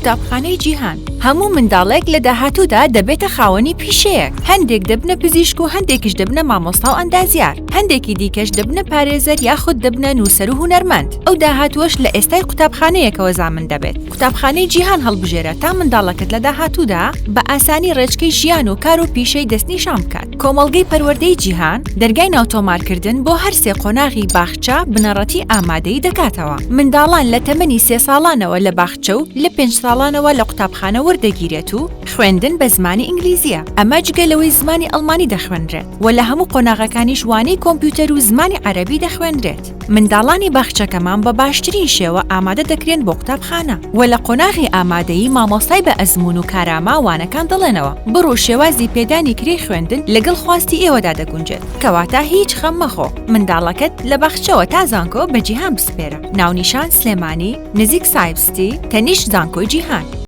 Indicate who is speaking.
Speaker 1: قوتابخانەی جیهان. هەموو منداڵێک لە داهاتوودا دەبێتە خاوەنی پیشەیەک، هەندێک دەبنە پزیشک و هەندێکیش دەبنە مامۆستا و ئەندازیار، هەندێکی دیکەش دەبنە پارێزەر یاخود دەبنە نووسەر و هونەرمەند. ئەو داهاتووەش لە ئێستای قوتابخانەیەکەوە زامن دەبێت. قوتابخانەی جیهان هەڵبژێرە تا منداڵەکەت لە داهاتوودا بە ئاسانی ڕێچکەی ژیان و کار و پیشەی دەستنیشان بکات. کۆمەڵگەی پەروەردەی جیهان دەرگای ناوتۆمارکردن بۆ هەر سێ قۆناغی باخچە، بنەڕەتی، ئامادەیی دەکاتەوە. منداڵان لە تەمەنی سێ ساڵانەوە لە باخچە و لە پێنج ساڵانەوە لە قوتابخانە وەردەگیرێت و خوێندن بە زمانی ئینگلیزییە، ئەمە جگە لەوەی زمانی ئەڵمانی دەخوێنرێت و لە هەموو قۆناغەکانیش وانەی کۆمپیوتەر و زمانی عەرەبی دەخوێنرێت. منداڵانی باخچەکەمان بە باشترین شێوە ئامادە دەکرێن بۆ قوتابخانە و لە قۆناغی ئامادەیی مامۆستای بە ئەزموون و کارامە وانەکان دەڵێنەوە. بڕ و شێوازی پێدانی کرێی خوێندن لەگەڵ خواستی ئێوەدا دەگونجێت. کەواتە هیچ خەم مەخۆ، منداڵەکەت لە باخچەوە تا زانکۆ بە جیهان بسپێرە. ناونیشان، سلێمانی، نزیک سایڤ ستی، تەنیشت زانکۆی جیهان.